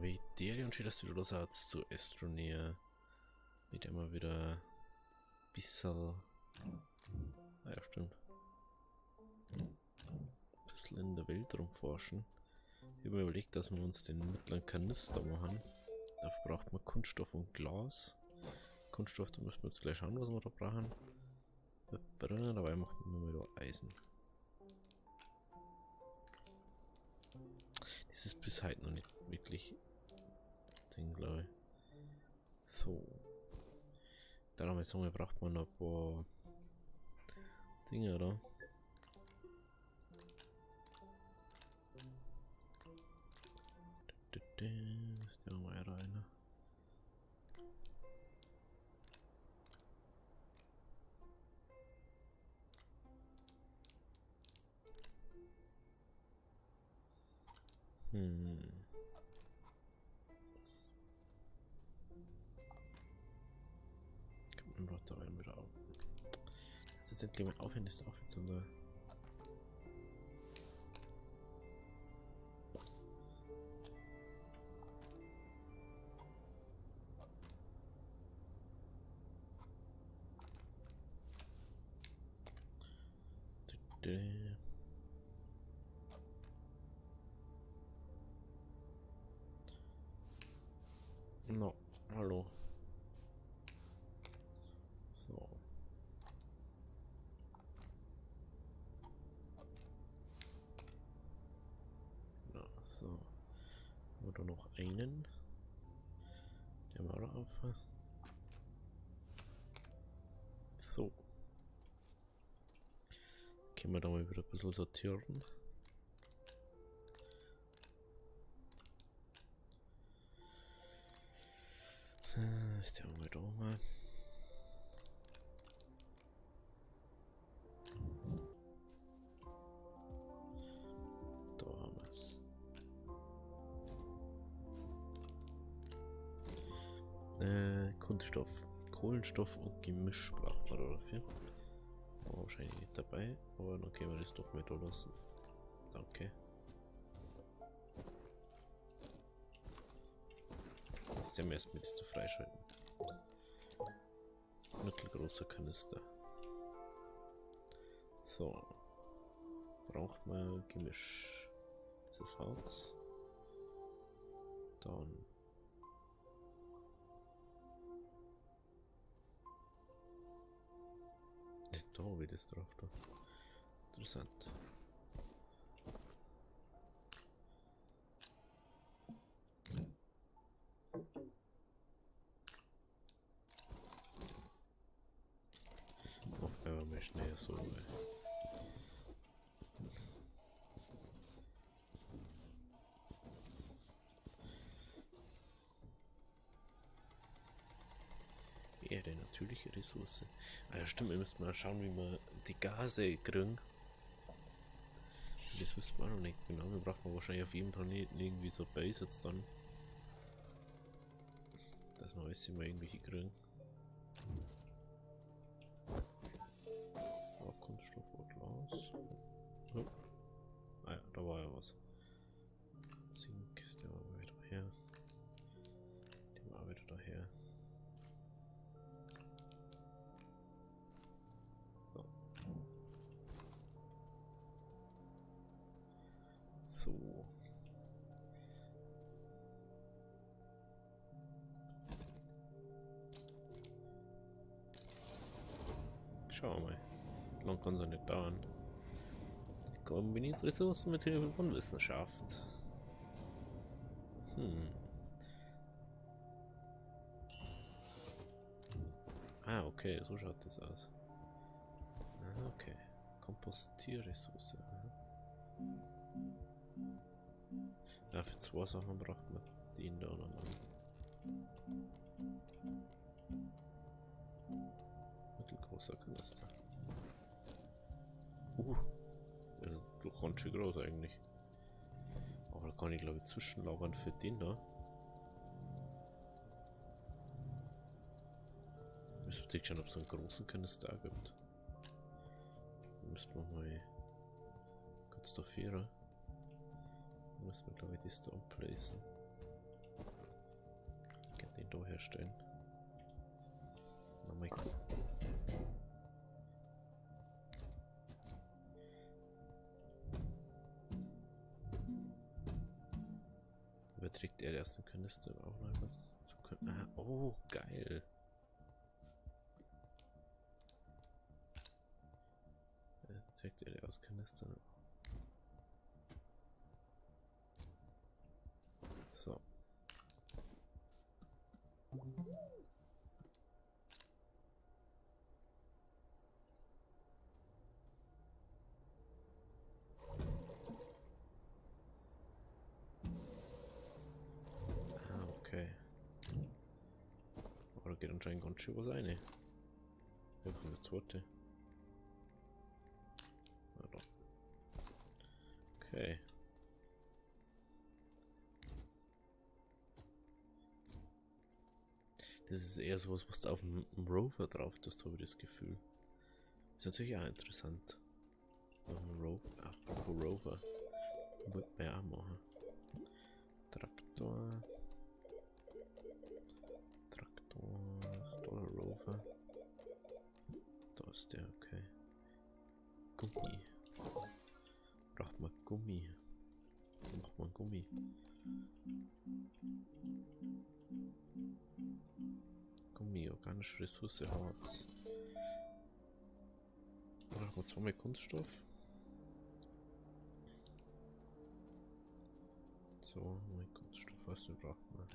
Wie der und schön, dass du wieder los hast zu Astroneer. Mit immer wieder ein bisschen. Ah ja, stimmt. Ein bisschen in der Welt rumforschen. Ich habe mir überlegt, dass wir uns den mittleren Kanister machen. Dafür braucht man Kunststoff und Glas. Kunststoff, da müssen wir jetzt gleich schauen, was wir da brauchen. Dabei machen wir mal da Eisen. Das ist bis heute noch nicht wirklich Ding, glaube ich. So. Dann haben wir jetzt sagen, braucht man noch ein paar Dinge, oder? Ist der mal einer? Kommt man doch da wieder auf. Das ist endlich mal aufhören, das aufhören, sondern. No, hallo. So. Na, so. Oder noch einen. Der war auf. So. Können wir da mal wieder ein bisschen sortieren. Ist der mal da mal. Da haben wir es. Kunststoff. Kohlenstoff und Gemisch braucht man da dafür. War wahrscheinlich nicht dabei, aber dann können wir das doch mal da lassen. Danke. Jetzt haben wir erstmal das zu freischalten. Mittelgroßer Kanister. So. Braucht man Gemisch. Das ist Harz. Dann. Da habe ich das drauf da. Interessant. Machen wir mal schnell so. Erde, natürliche Ressource. Ah ja, stimmt, wir müssen mal schauen, wie wir die Gase kriegen. Das wissen wir noch nicht genau. Wir brauchen wahrscheinlich auf jedem Planeten irgendwie so Base jetzt dann. Dass wir alles immer irgendwie hinkriegen. Oh, Kunststoff und Glas. Oh. Ah ja, da war ja was. Zink, der war wieder her. Der war wieder daher. So. So. Schauen wir mal. Lang kann es ja nicht dauern. Kombiniert Ressourcen mit Hilfe von Wissenschaft. Ah, okay, so schaut das aus. Ah, okay. Kompostierressource. Ja, für zwei Sachen braucht man den da noch. Mittelgroßer Kanister. Also doch ganz schön groß eigentlich. Aber da kann ich glaube ich zwischenlagern für den da. Müssen wir schauen, ob es einen großen Kanister gibt. Müssen wir mal kurz da vier. Müssen wir glaube ich das da umplacen. da herstellen. Mal gucken. Überträgt er aus dem Kanister auch noch was zu können? Ah, oh, geil. Trägt er aus Kanister. So. Ah, okay. Aber da geht anscheinend ganz schön was rein. Da kommt der zweite. Ah, da. Okay. Das ist eher sowas, was du auf dem Rover drauf tust, habe ich das Gefühl. Ist natürlich auch interessant. Auf dem Rover, apropos Rover. Wollte man ja auch machen. Traktor. Traktor. Ist da der Rover? Da ist der, okay. Gummi. Braucht man Gummi. Wo macht man Gummi? Gummi, organische Ressource, Harz. Brauchen wir zweimal Kunststoff. So, mal Kunststoff, was wir brauchen wir.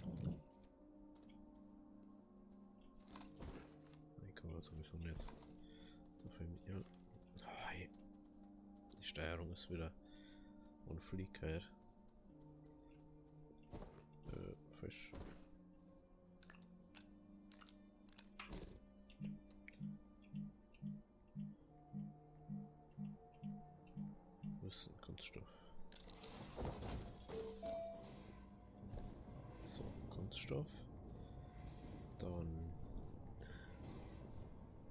Ich kann das sowieso nicht. Dafür mit ihr. Oh, hey. Die Steuerung ist wieder unfliegkeit. Fisch. Ist ein Kunststoff? So, Kunststoff. Dann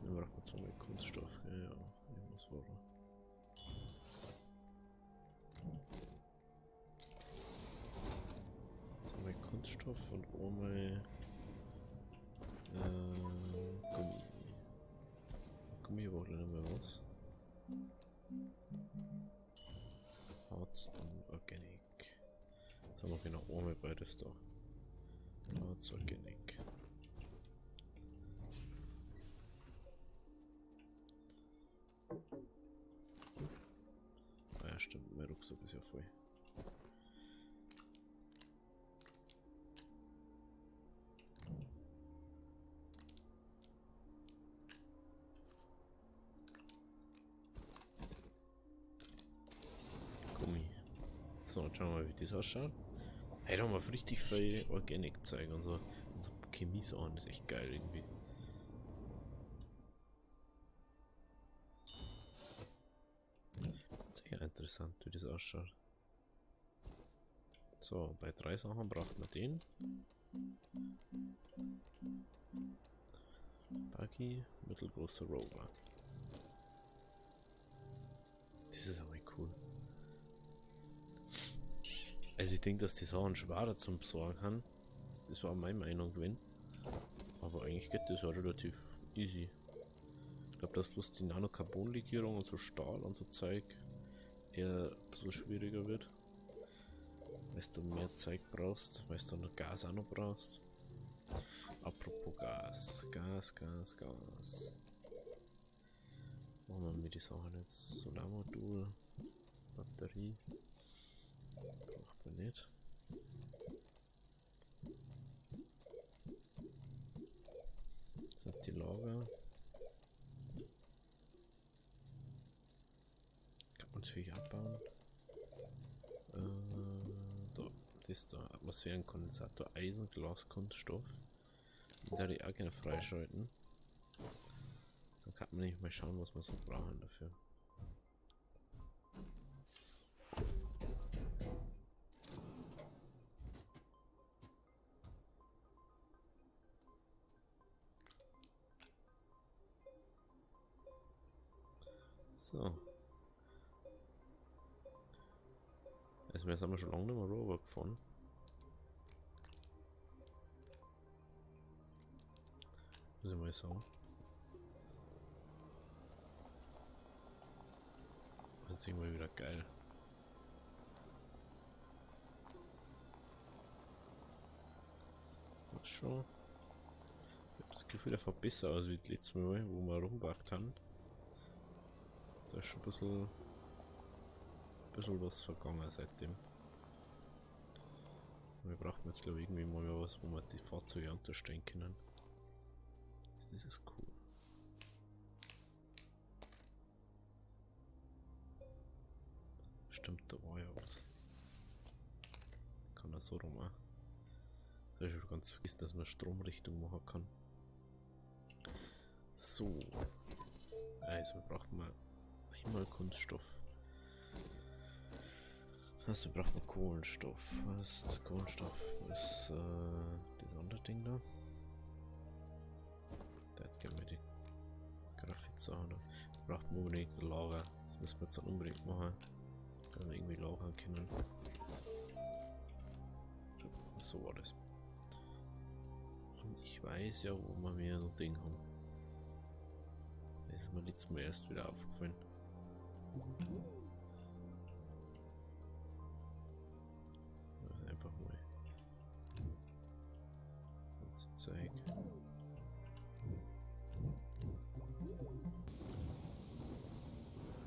braucht man zweimal Kunststoff. Ja, ja, irgendwas war da. Zweimal Kunststoff und einmal Gummi. Gummi war gleich noch mal was. Harz und Organic. Das haben wir genau einmal beides da. Harz, Organic. Ah ja, stimmt, mein Rucksack ist ja voll. Gummi. So, schauen wir mal, wie das ausschaut. Hey, da haben wir richtig viel Organic-Zeug und so. Und so Chemie-Sachen, das ist echt geil irgendwie. Sehr interessant, wie das ausschaut. So, bei 3 Sachen braucht man den. Buggy, mittelgroßer Rover. Das ist aber cool. Also ich denke, dass die Sachen schwerer zum Besorgen haben. Das war meine Meinung gewesen. Aber eigentlich geht das ja relativ easy. Ich glaub, dass bloß die Nanocarbon-Legierung und so Stahl und so Zeug eher ein bisschen schwieriger wird. Weil du mehr Zeug brauchst, weil du noch Gas auch noch brauchst. Apropos Gas. Gas, Gas, Gas. Machen wir mit die Sachen jetzt. Solarmodul, Batterie. Braucht man nicht. Das sind die Lager. Kann man natürlich abbauen. Da, das ist der Atmosphärenkondensator, Eisen, Glas, Kunststoff. Den werde ich auch gerne freischalten. Dann kann man nämlich mal schauen, was wir so brauchen dafür. So. Also wir sind schon lange nicht mehr Rover gefahren. Muss ich mal sagen. Das ist irgendwie wieder geil. Das schon. Ich hab das Gefühl, er fährt besser aus wie das letzte Mal, wo wir rumbackt haben. Da ist schon ein bisschen was vergangen seitdem. Wir brauchen jetzt, glaube ich, irgendwie mal was, wo wir die Fahrzeuge unterstellen können. Das ist cool. Stimmt, da war ja was. Kann er so rum auch. Da hab ich schon ganz vergessen, dass man Stromrichtung machen kann. So. Also wir brauchen mal einmal Kunststoff. Also wir brauchen Kohlenstoff. Was ist Kohlenstoff? Was ist das andere Ding da? Da jetzt gehen wir die Graphitsache da. Wir brauchen unbedingt ein Lager. Das müssen wir jetzt dann unbedingt machen. Dass wir irgendwie lagern können. So war das. Und ich weiß ja, wo wir mehr so ein Ding haben. Das ist mir letztes Mal erst wieder aufgefallen. Einfach mal. Und Zeug.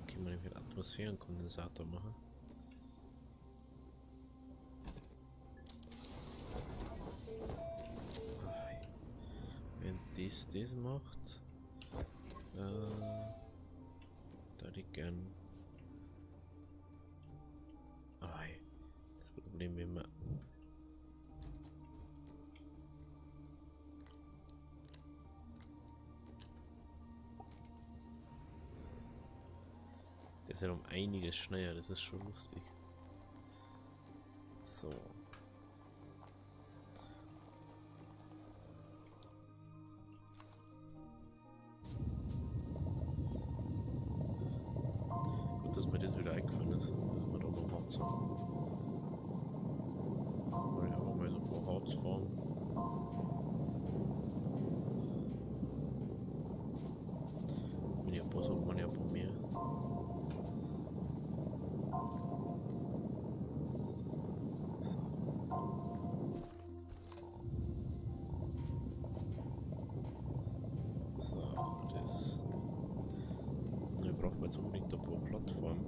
Können wir nämlich einen Atmosphärenkondensator machen. Wenn das macht, da ich gern. Das Problem, wenn man der ist ja um einiges schneller, das ist schon lustig. So. Gut, dass mir das wieder eingefallen ist, dass wir da noch Harz haben. Wollte ich einfach mal so ein paar Harz fahren. Wenn ich ein paar so, wenn ich ein paar mehr. So. So, das. Wir brauchen jetzt unbedingt ein paar Plattformen.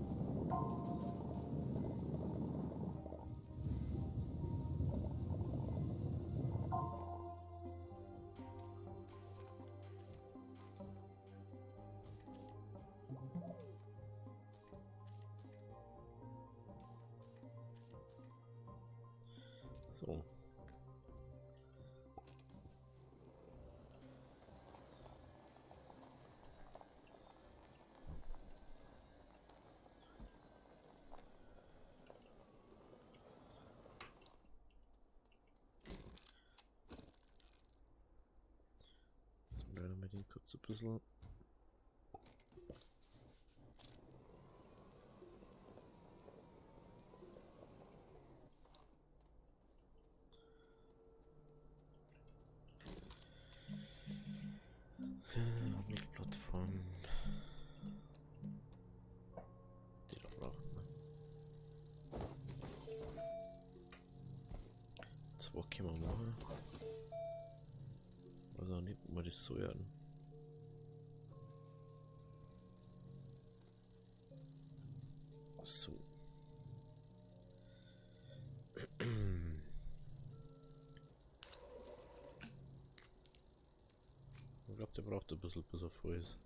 So. So, leider mit den kurz ein bisschen. Plattform. Die da braucht man. Zwei können wir machen. Also nicht mal das so werden. So. Ich glaub, der braucht ein bisschen, bis er voll ist.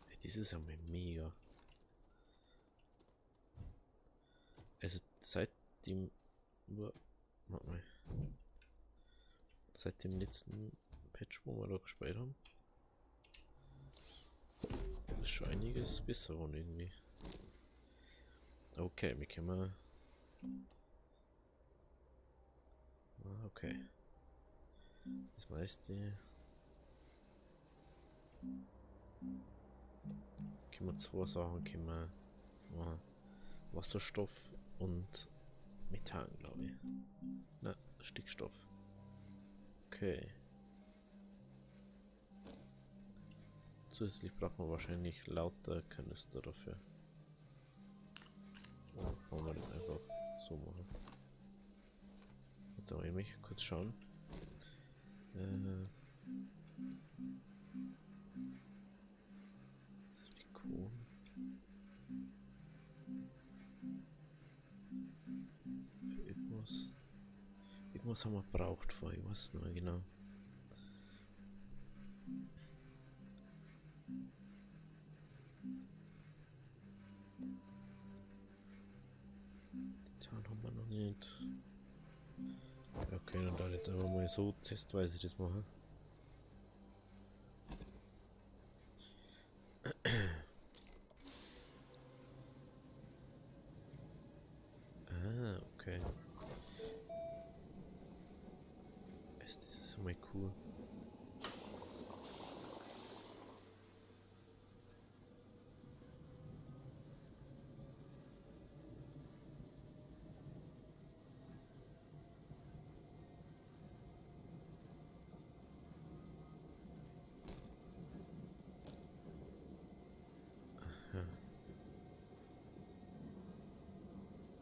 Hey, das ist ja mal mega. Also seit dem... Warte mal. Seit dem letzten Patch, wo wir da gespielt haben, ist schon einiges besser geworden irgendwie. Okay, wir können... Ah, okay. Das meiste... Können wir zwei Sachen können wir machen. Wasserstoff und Methan, glaube ich. Na, Stickstoff. Okay. Zusätzlich braucht man wahrscheinlich lauter Kanister dafür. Oder kann man das einfach so machen? Da ich mich kurz schauen. Silikon. Für irgendwas. Irgendwas haben wir gebraucht vorher, ich weiß nicht mehr genau. Titan haben wir noch nicht. Okay, dann da jetzt einfach mal so testweise das machen. Ah, okay. Das ist mal cool.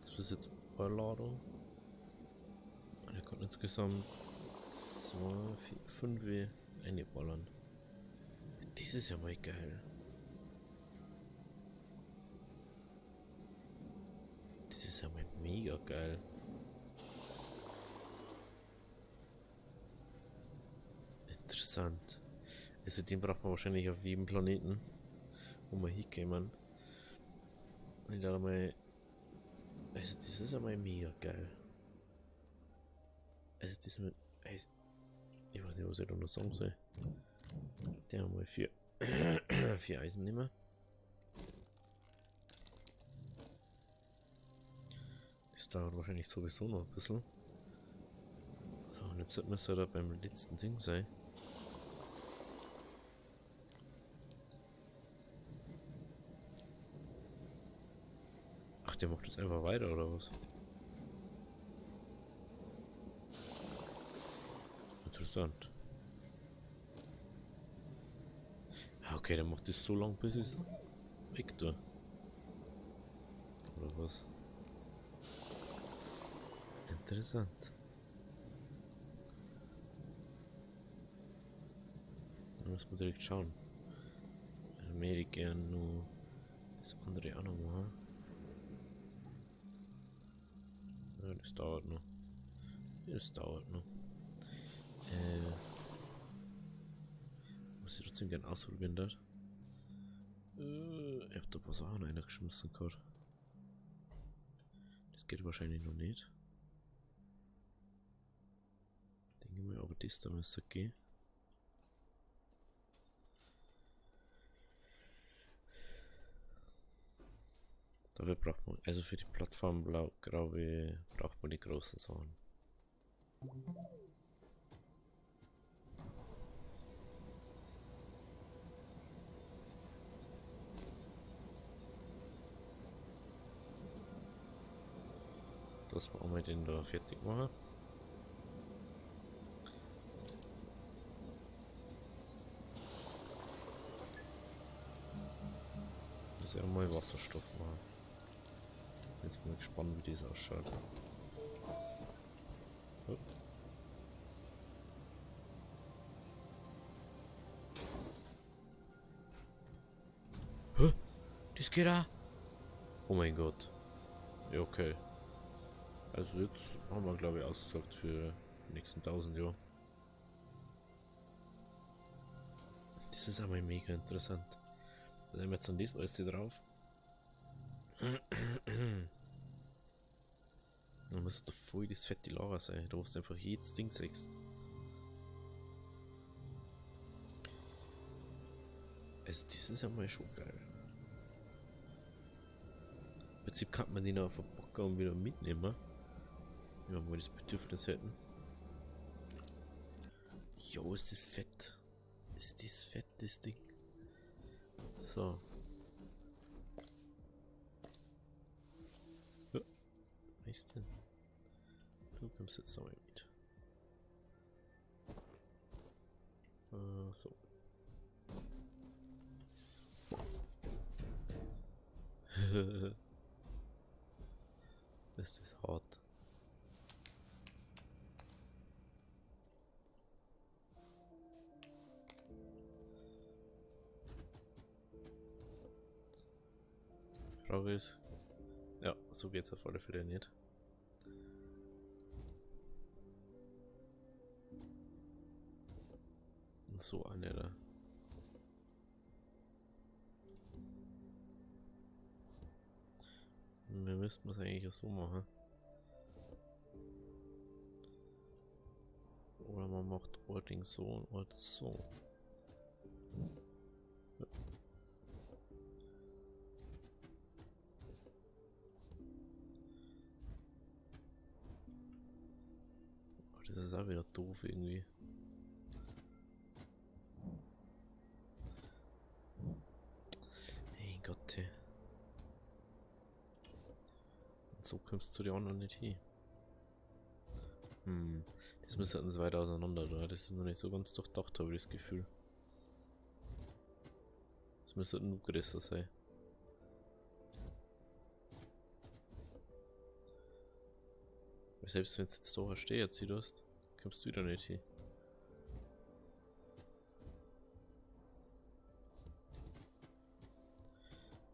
Das ist jetzt eine Ladung. Und er kann insgesamt 2, 4, 5 einballern. Das ist ja mal geil. Das ist ja mal mega geil. Interessant. Also den braucht man wahrscheinlich auf jedem Planeten, wo wir hinkommen. Ich glaube mal. Also das ist einmal mega geil. Also das mit. Also ich weiß nicht, was ich da noch sagen soll. Der mal 4 Eisen nehmen. Das dauert wahrscheinlich sowieso noch ein bisschen. So, und jetzt müsste er da beim letzten Ding sein. Ach, der macht jetzt einfach weiter, oder was? Interessant. Okay, der macht das so lang, bis es weg da. Oder was? Interessant. Da müssen wir direkt schauen. Ich möchte gerne nur das andere auch noch machen. Ja, das dauert noch. Das dauert noch. Muss ich trotzdem gerne ausprobieren dort. Ich hab da ein paar Sachen reingeschmissen gehabt. Das geht wahrscheinlich noch nicht. Denke mal, aber das da müsste gehen. Dafür braucht man, also für die Plattform blau, glaube ich, braucht man die großen Sachen. Dass wir auch mal den da fertig machen. Muss ja mal Wasserstoff machen. Jetzt bin ich gespannt, wie das ausschaut. Oh. Hä? Das geht auch? Oh mein Gott. Ja, okay. Also jetzt haben wir, glaube ich, ausgesagt für die nächsten 1000 Jahre. Das ist einmal mega interessant. Da haben wir jetzt an das alles hier drauf. Dann muss da voll das fette Lager sein, da wo du einfach jedes Ding siehst. Also das ist ja mal schon geil. Im Prinzip kann man den auch verpacken und wieder mitnehmen. Wenn wir das Bedürfnis hätten. Jo, ist das fett. Ist das fett, das Ding. So. Ja. Was ist denn? Du kommst jetzt nochmal mit. So. Das ist hart. Frage ist, ja, so geht's auf alle Fälle nicht. Und so eine da. Wir müssten es eigentlich auch so machen. Oder man macht Ording so und Ort so. Ja. Oh, das ist auch wieder doof irgendwie. Hey Gott, ey. Und so kommst du zu den anderen nicht hin. Das müsste uns weiter auseinander, oder? Das ist noch nicht so ganz durchdacht, habe ich das Gefühl. Das müsste nur größer sein. Weil selbst wenn es jetzt da steht, jetzt siehst, kommst du wieder nicht hin.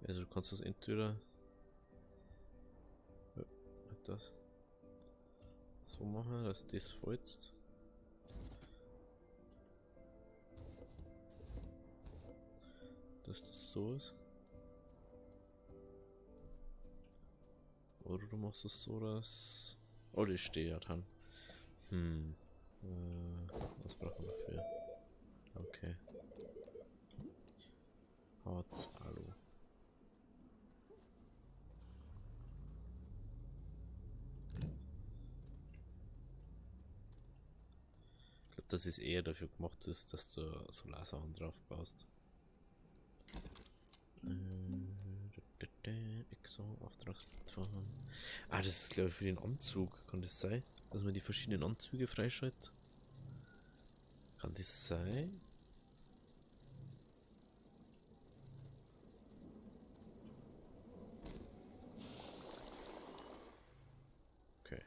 Also du kannst das entweder ja, das so machen, dass das folzt. Dass das so ist. Oder du machst es so, dass... Oh, die steht ja dran. Was brauchen wir dafür? Okay. Harz, Alu. Ich glaub, dass es eher dafür gemacht ist, dass du Solarsachen drauf baust. Exo, Auftragsplattform. Ah, das ist glaub ich für den Anzug. Kann das sein? Dass man die verschiedenen Anzüge freischaltet? Kann das sein? Okay.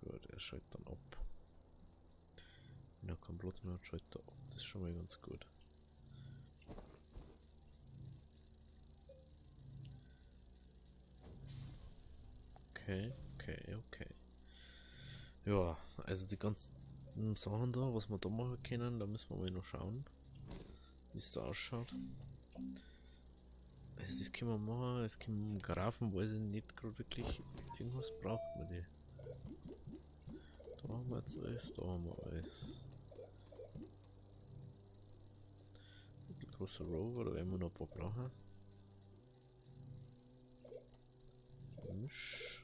Gut, er schaltet dann ab. Wenn er keinen Platz mehr hat, schaltet er ab. Das ist schon mal ganz gut. Okay, okay, okay. Ja, also die ganzen Sachen da, was wir da machen können, da müssen wir mal noch schauen, wie es da ausschaut. Also das können wir machen, das können wir grafen, weiß ich nicht grad wirklich, irgendwas braucht man die. Da haben wir jetzt alles, da haben wir alles. Großer Rover, da werden wir noch ein paar brauchen. Gemisch.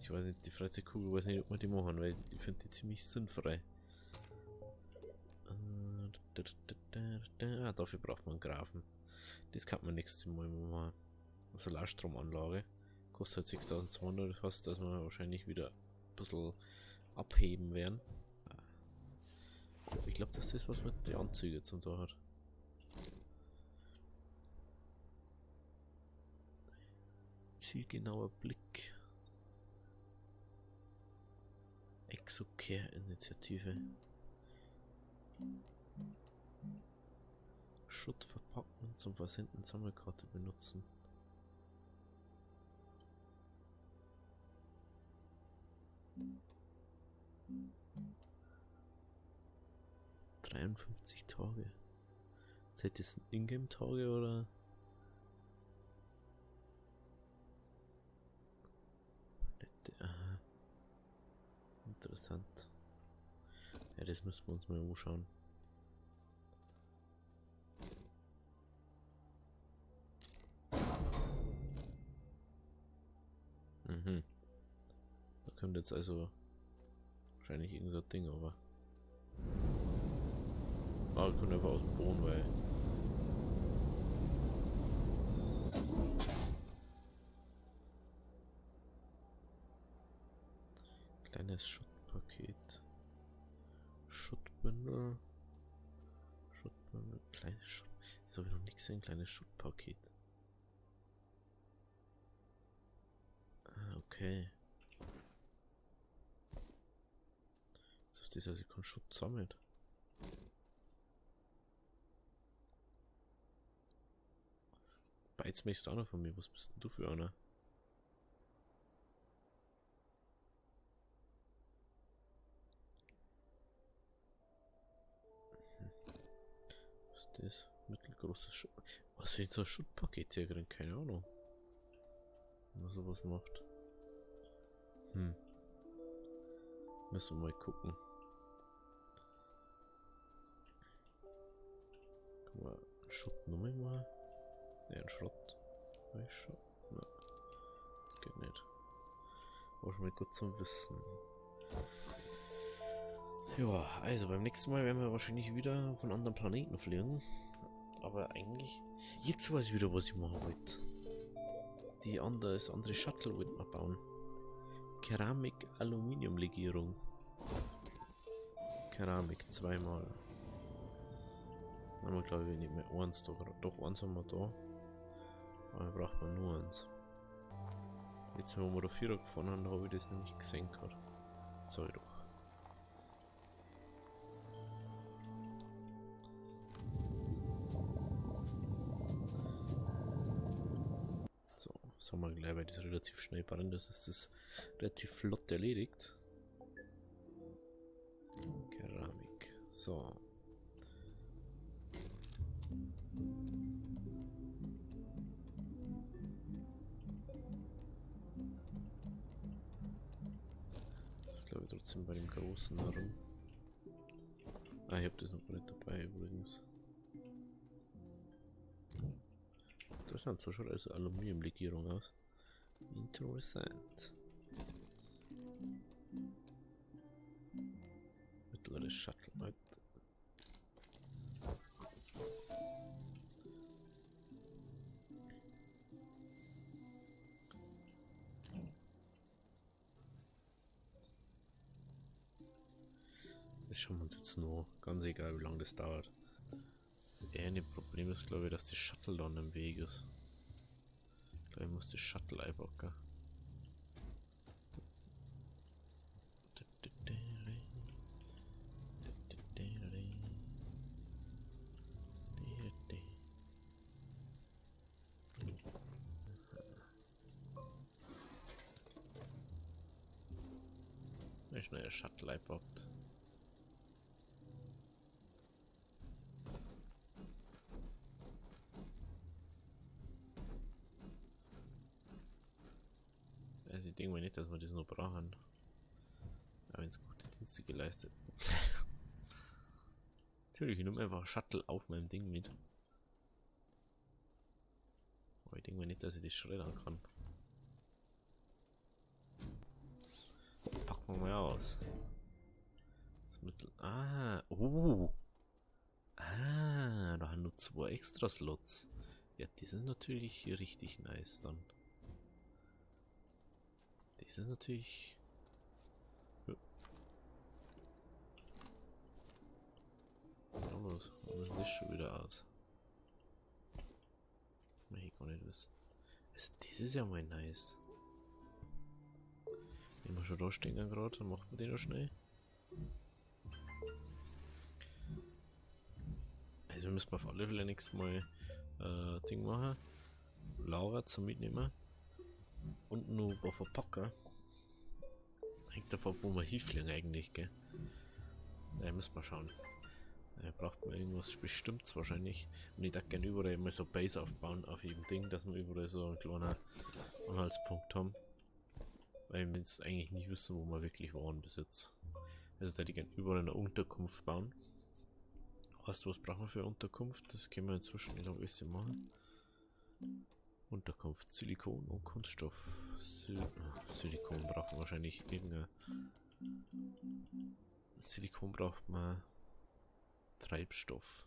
Ich weiß nicht, die Freizeitkugel, weiß nicht, ob wir die machen, weil ich finde die ziemlich sinnfrei. Ah, dafür braucht man einen Grafen. Das kann man nächstes Mal machen. Solarstromanlage. Kostet halt 6200, das heißt, dass wir wahrscheinlich wieder ein bisschen abheben werden. Ich glaub, dass das was mit den Anzügen zum tun hat. Zielgenauer Blick. Exocare-Initiative. Schutt verpacken, zum Versenden Sammelkarte benutzen. 53 Tage. Seid das Ingame-Tage oder? Nette, aha. Interessant. Ja, das müssen wir uns mal anschauen. Da kommt jetzt also wahrscheinlich irgend so ein Ding, aber. Ah, wir können einfach aus dem Boden, weil. Kleines Schuttboot. Schuttpaket. Schuttbündel. Schuttbündel. Kleines Schutt. Das habe ich noch nicht gesehen. Kleines Schuttpaket. Ah, okay. Das ist das, also ich kann Schutt sammeln. Beiz möchtest du auch noch von mir. Was bist denn du für einer? Was ist das? Mittelgroßes Schutt. Was ist so ein Schuttpaket hier drin? Keine Ahnung. Wenn man sowas macht. Hm. Müssen wir mal gucken. Können wir einen Schutt nochmal machen? Ne, einen Schrott. Weiß schon. Nein. Geht nicht. War schon mal gut zum Wissen. Ja, also beim nächsten Mal werden wir wahrscheinlich wieder auf einen anderen Planeten fliegen. Aber eigentlich, jetzt weiß ich wieder, was ich machen wollte. Das andere Shuttle wollten wir bauen. Keramik-Aluminium-Legierung. Keramik zweimal. Haben wir, glaube ich, nicht mehr eins da. Doch, eins haben wir da. Aber braucht man nur eins. Jetzt, wo wir da 4 gefahren haben, habe ich das nämlich gesehen gehabt. Sorry doch. So, das haben wir gleich, weil das relativ schnell brennt. Das ist das relativ flott erledigt. Keramik. So. Das ist, glaube ich, trotzdem bei dem großen herum. Ah, ich hab das noch gar nicht dabei übrigens. Interessant, so schaut also Aluminiumlegierung aus. Interessant. Mittleres Shuttle. Halt. Das schauen wir uns jetzt noch. Ganz egal, wie lange das dauert. Das eine Problem ist, glaube ich, dass die Shuttle dann im Weg ist. Ich glaube, ich muss die Shuttle einpacken. Schnell der Shuttle einpackt. Also ich denke mal nicht, dass wir das noch brauchen. Aber wenn's gute Dienste geleistet. Natürlich, ich nehme einfach Shuttle auf meinem Ding mit. Aber ich denke mal nicht, dass ich das schreddern kann. Packen wir mal aus. Das Mittel. Ah, oh. Ah, da haben nur 2 extra Slots. Ja, die sind natürlich richtig nice dann. Das ist natürlich... Ja. Was ist das schon wieder aus? Möchte ich gar nicht wissen. Also das ist ja mal nice. Wenn wir schon da stehen gerade, dann machen wir den noch schnell. Also wir müssen auf alle Fälle nächstes Mal Ding machen. Laura zum Mitnehmen. Und noch ein paar Verpacker. Hängt davon ab, wo wir hinfliegen eigentlich, gell? Da müssen wir schauen. Da braucht man irgendwas Bestimmtes wahrscheinlich. Und ich darf gerne überall mal so Base aufbauen auf jedem Ding, dass wir überall so einen kleinen Anhaltspunkt haben. Weil wir jetzt eigentlich nicht wissen, wo wir wirklich waren bis jetzt. Also da hätte ich gerne überall eine Unterkunft bauen. Weißt du, was brauchen wir für eine Unterkunft? Das können wir inzwischen noch ein bisschen machen. Unterkunft, Silikon und Kunststoff. Silikon braucht man wahrscheinlich irgendein. Silikon braucht man Treibstoff.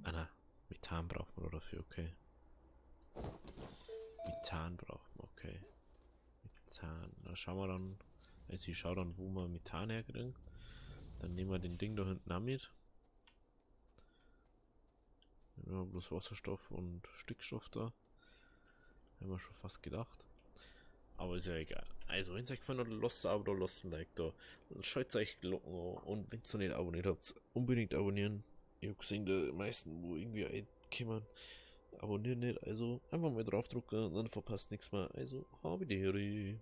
Ah na, Methan braucht man dafür, okay. Methan braucht man, okay. Methan. Da schauen wir dann, also ich schaue dann, wo wir Methan herkriegen. Dann nehmen wir den Ding da hinten auch mit. Dann haben wir bloß Wasserstoff und Stickstoff da. Haben wir schon fast gedacht. Aber ist ja egal. Also, wenn es euch gefallen hat, lasst ein Abo da, lasst ein Like da. Schaltet euch Glocken an. Und wenn ihr noch nicht abonniert habt, unbedingt abonnieren. Ich hab gesehen, die meisten, wo irgendwie einkommen, abonnieren nicht. Also einfach mal draufdrücken, dann verpasst nichts mehr. Also, habe die Ehre.